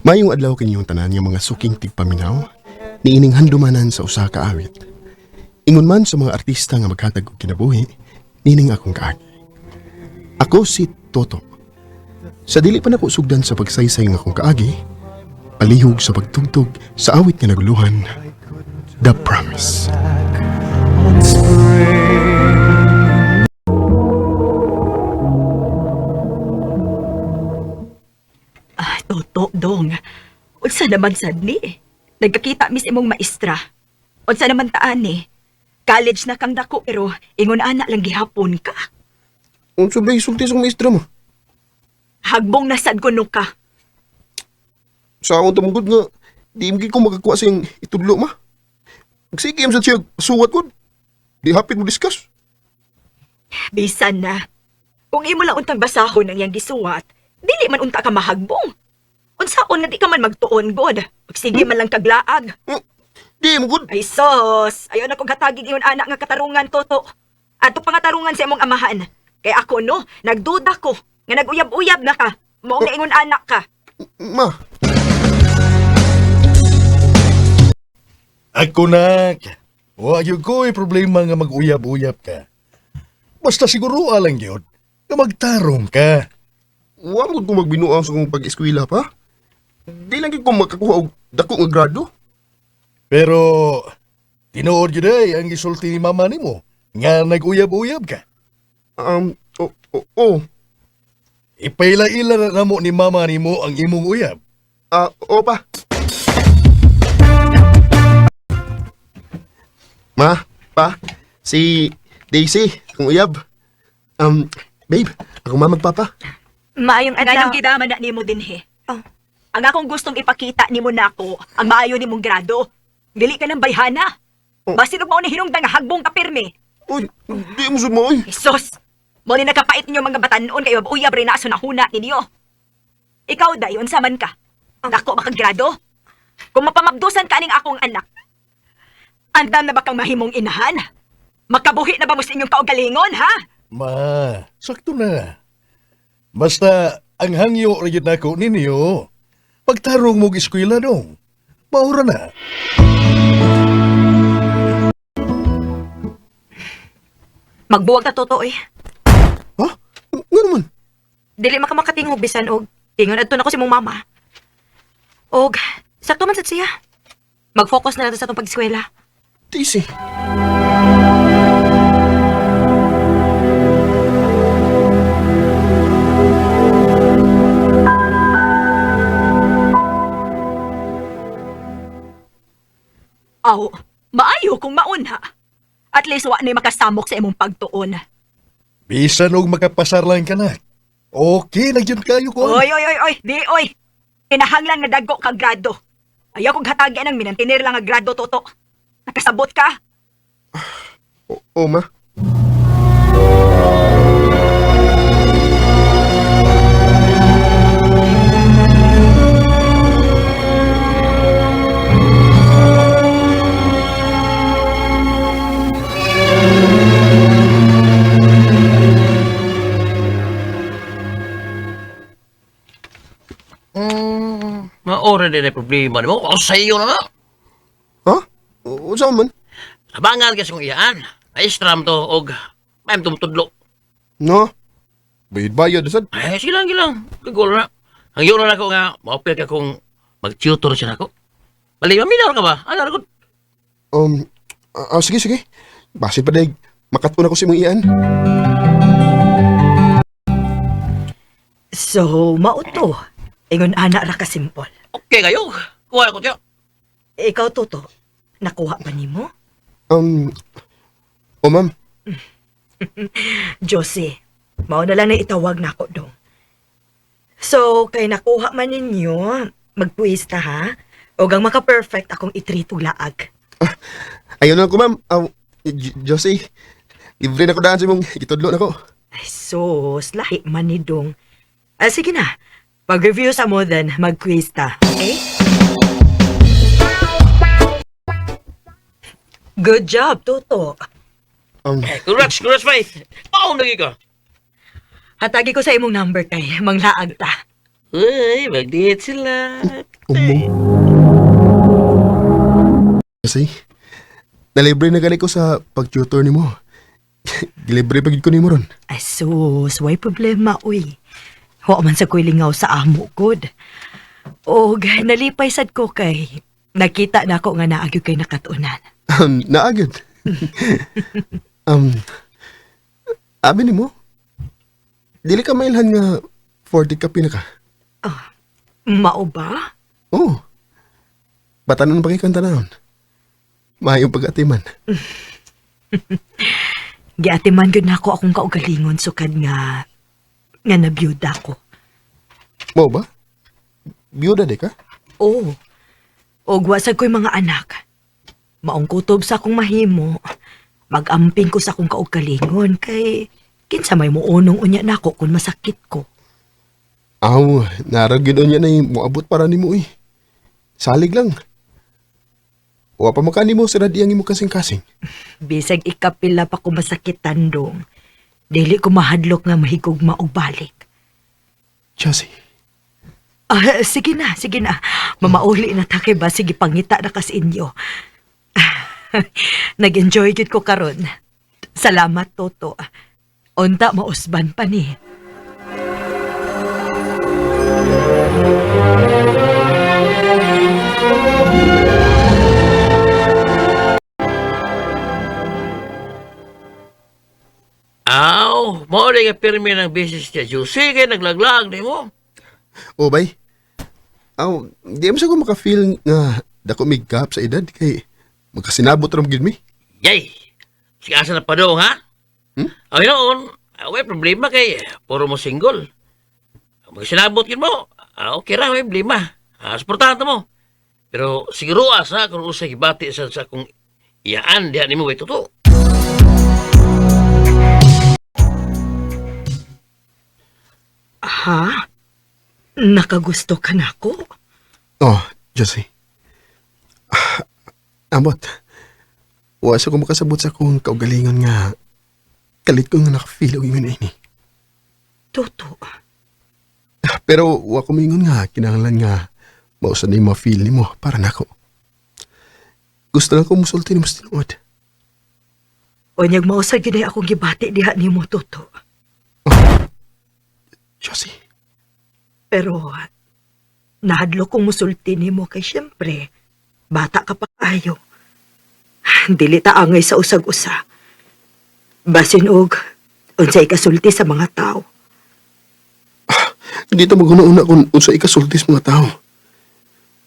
Mayong adlaw kinyong tanan nga mga suking tigpaminaw, niining handumanan sa usa ka awit. Ingon man sa mga artista nga maghatag og kinabuhi, nining akong kaagi. Ako si Toto. Sa dili pa nako sugdan sa pagsaysay nga akong kaagi, palihog sa pagtugtog sa awit nga naguluhan, The Promise. On spring. Ah, Toto, dong. Unsa naman sad ni? Nagkakita mis imong maestra. Unsa naman taan ni? College na kang dako pero ingon ana lang gihapon ka. Unsa ba isulti sa maestra mo? Hagbong na sad kuno ka. Sa akong tumugod nga, di imgi ko makakuha sa iyang itudlo ma. Sige, am sa siya, suwat ko. Di hapit mo discuss. Bisan na. Kung imo lang untang basahon ang iyang gisuwat, dili man unta ka mahagbong. Unsaon nga di ka man magtuon god. Sige man lang kaglaag. Di mo gud. Ay sos, ayaw na kong hatagig ingon anak nga katarungan, Toto. Ato pangatarungan sa imong amahan. Kay ako no, nagduda ko nga naguyab-uyab na ka. Mao nga ingon anak ka. Ma, Ako nak. Wa gyud ko'y problema nga mag-uyab-uyab ka. Basta siguro alang gyud nga magtarong ka. wa mo ko magbinuang sa akong pag-eskwela pa. Di lang gyud ko makakuha og dako nga grado. Pero tinuod gyud ay ang gisulti ni mama nimo nga nag-uyab-uyab ka. O, o, o, Ipaila-ila na namo ni mama nimo ang imong uyab. ah, o pa. Ma, pa, si Daisy, akong uyab. Babe, ako ma magpapa. Maayong adlaw. Nganong gidaman na nimo dinhi. Oh. Ang akong gustong ipakita nimo nako, ang maayo nimong grado. Dili ka ng bayhana. Oh. Basin og mao ni hinungdan nga hagbong ka pirmi. Uy, di mo sud mo, uy. Jesus! Mo ni nakapait ninyo mga batanon kay uyab rin na nahuna ninyo. Ikaw dayon sa man ka. Dako makagrado. Kung mapamabdusan ka ning akong anak, andam na ba kang mahimong inahan? Makabuhi na ba mo sa inyong kaugalingon, ha? Ma, sakto na. Basta ang hangyo ra gyud nako ninyo. Pagtarong mo og eskwela dong. Maura na. Magbuwag ta, Toto eh. Ha? Nga naman? Dili maka makatingog bisan og ingon adto nako si mong mama. Og sakto man sad siya. Mag-focus na lang ta sa atong pag-eskwela. Daisy. Aw, maayo kung mauna. At least wa ni makasamok sa imong pagtuon. Bisan og makapasar lang ka na. Okay na gyud kayo ko. Oy, oy, oy, oy, di oy. Kinahanglan nga dago kag grado. Ayaw kong hatagyan ang minantinir lang nga grado, Toto. Nakasabot ka? O, o ma. Maora din ay problema nimo. Ako sa iyo na na. Ha? O, unsa man? Abangan kasi kung iyaan. Maestram to og may tumutudlo. No. Bayad-bayad sad. Ay, sige lang, sige lang. Kagol na. Ang yun na ako nga, maupil ka kung mag-tutor siya nako. Bali, maminaw ka ba? Ano ko? Sige, sige. Basin pa daig. Makatun ako sa imong iyan. So, mao to. Ingon ana ra ka simple. Okay kayo. Kuha ko tiyo. Ikaw, Toto, nakuha ba nimo? O ma'am. Josie, mao na lang na itawag nako dong. So, kay nakuha man ninyo, magpuista ha? O gang maka-perfect akong itreat og laag. Ayaw na ako, ma'am. Josie, libre na ko daan sa imong gitudlo na ko. Ay, sus, lahi man ni dong. Ah, sige na. Pag-review sa mo then, mag-quiz ta. Okay? Good job, Toto. Congrats, congrats, bay. Paon lagi ka. Hatagi ko sa imong number kay manglaag ta. Uy, mag-date sila. Umong. Kasi, nalibre na gani ko sa pag-tutor nimo. Gilibre pa gid ko nimo ron. Ay, sus, way problema, uy. Wa man sa ko'y lingaw sa amo, good. Og nalipay sad ko kay nakita na ako nga naagyo kay nakatunan. Naagad. um, abi nimo, dili ka mailhan nga 40 ka pinaka. Mao ba? Oo. Oh. Batanon pa kay kang tanahon. Maayong pag-atiman. Giatiman gyud nako akong kaugalingon sukad nga nga nabiyuda ko. Mao ba? Biyuda di ka? Oo. Og wa sad ko'y mga anak. Maong kutob sa akong mahimo. Magamping ko sa akong kaugalingon kay kinsa may muunong unya nako kung masakit ko. Aw, narag yun niya na moabot para nimo eh. Salig lang. Wa pa maka nimo sira diyang imo kasing-kasing. Bisag ikapila pa ko masakitan dong. Dili ko mahadlok nga mahigugma og balik. Chelsea. Ah, sige na, sige na. Mamauli na ta kay ba sige pangita na kas inyo. Nag-enjoy gid ko karon. Salamat Toto. Unta mausban pa ni. Aw, mao rin nga pirmi ng business niya, Juicy, kay naglaglag ni mo. O bay. Aw, di mo sa ko maka-feel nga dako mig gap sa edad kay magkasinabot ra gid mi. Yay! Sige, asa na pa dong, ha? Hmm? Ay, noon, may problema kay puro mo single. Magsinabot yun mo, okay ra, may problema. Suportahan ta mo. Pero siguro asa kung usay gibati sa kung iyaan diha nimo way totoo. Ha? Nakagusto ka na ako? Oh, Josie. Ah, amot. Wa sa ko makasabot sa akong kaugalingon nga kalit ko nga naka-feel og ingon ini. Toto. Pero wa ko mingon nga kinahanglan nga mausa ni ma-feel nimo para nako. Gusto lang ko musulti nimo sa tinuod. Unyag mausad gyud ay akong gibati diha nimo Toto. Josie. Pero nahadlok kong musulti nimo kay syempre bata ka pa ayo. Dili ta angay sa usag-usa. Basin og unsay kasulti sa mga tao. Hindi ta maghuna-una kung unsa ikasulti sa mga tao.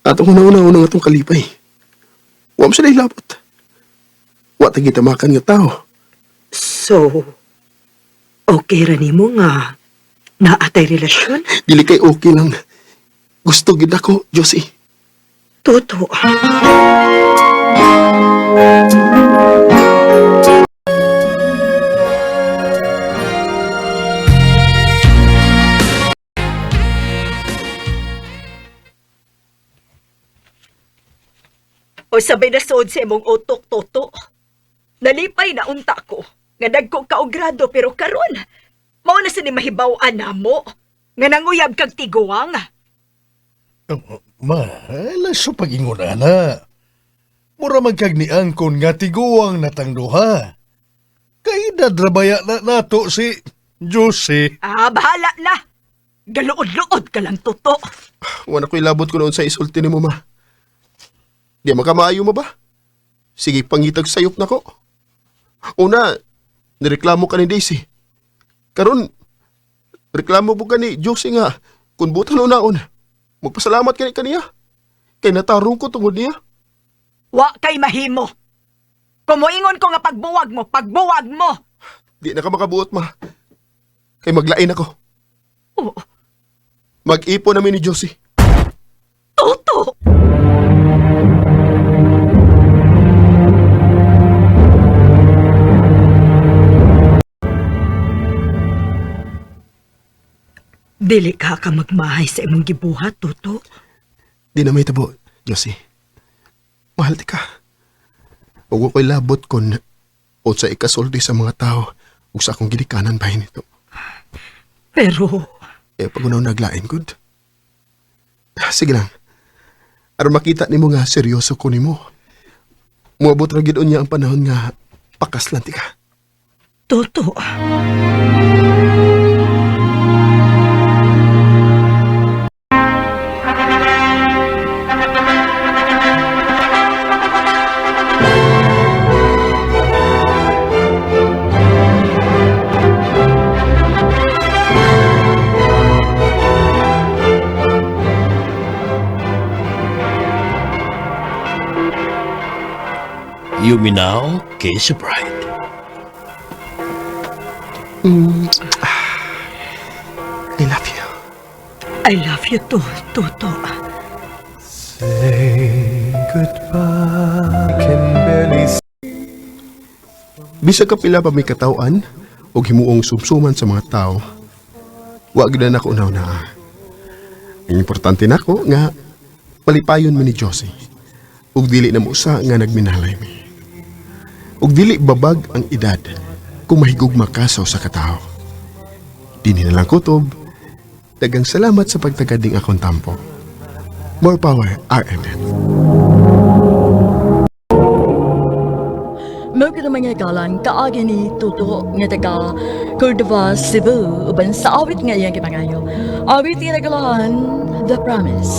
Atong huna-una-una nga atong kalipay. Wa man sila ilabot. Wa ta gitamakan nga tao. So okay ra nimo nga naatay relasyon? Dili kay okay lang. Gusto gid ako, Josie. Toto. O sabay na suod sa imong utok, Toto. Nalipay na unta ko. Nga dagko ka og grado pero karon mao na sa ni mahibaw-an namo. Nga nanguyab kag tiguang. Ma, laso pag-ingon ana. Mura man kag ni angkon nga tiguang natang duha. Kaedad ra baya na nato si Jose. Ah, bahala na. Galuod-luod ka lang, Toto. Wa na ko ilabot ko noon sa isulti nimo ma. Di makamaayo mo ba? Sige, pangitag sayop na ko. Una, nireklamo ka ni Daisy. Karon, reklamo po ka ni Josie nga, kung butan unaon, magpasalamat ka ni kaniya. Kay natarong ko tungod niya. Wa kay mahimo. Kumuingon ko nga pagbuwag mo, pagbuwag mo. Di na ka makabuot, ma. Kay maglain ako. Oh, Mag-ipo namin ni Josie. Toto! Dili ka ka magmahay sa imong gibuhat, Toto. Di na may tabo, Josie. Mahal ti ka. Huwag ko'y labot kon o sa ikasulti sa mga tao ug sa akong gidikanan bahin nito. Pero Eh, pag unaw naglain, good. Sige lang. Aron makita nimo nga seryoso ko nimo. Moabot ra gid unya ang panahon nga pakaslan ti ka. Toto. You may now kiss your bride. I love you. I love you too, Toto. Say goodbye. Can barely Bisag kapila pa may katawan og himuong sumsuman sa mga tao, wa gid na nako na. Ang importante nako nga palipayon mi ni Josie ug dili na mo usa nga nagminalay mi. Ug dili babag ang edad kung mahigugma ka sa usa ka tawo. Dinhi na lang kutob. Dagang salamat sa pagtagad ning akong tampo. More power, RMN. Mao gyud ang mga galang kaagi ni Tuto nga taga Cordova, Cebu uban sa awit nga iyang gipangayo. Awit nga nagalahan, The Promise.